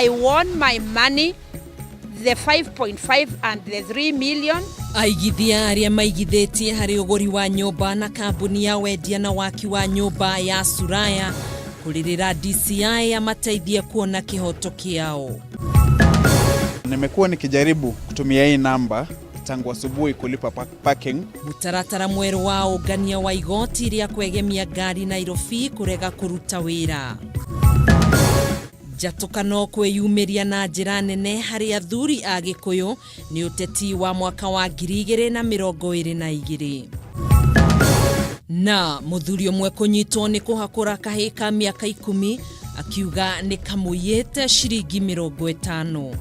I want my money, the 5.5 and the 3 million. Aigithia arĩa maigithĩtie harĩ ũgũri wa nyũmba na kambuni ya wendia na waki wa nyũmba ya Suraya kũrĩrĩra DCI amateithie kuona kĩhoto kĩao. Nimekuwa nikijaribu kutumia hii namba tangu asubuhi kulipa parking. Mũtaratara mwerũ wa ũngania wa igoti rĩa kwegemia ngari Nairobi kũrega kũruta wĩra. Njatũkano kwĩyumĩria na njĩra nene harĩ athuri a Gĩkũyũ nĩ ũteti wa mwaka wa 2022. Na mũthuri ũmwe kũnyitwo nĩ kũhakũra kahĩĩ ka mĩaka 10 akiuga nĩ kamũiyĩte ciringi 50.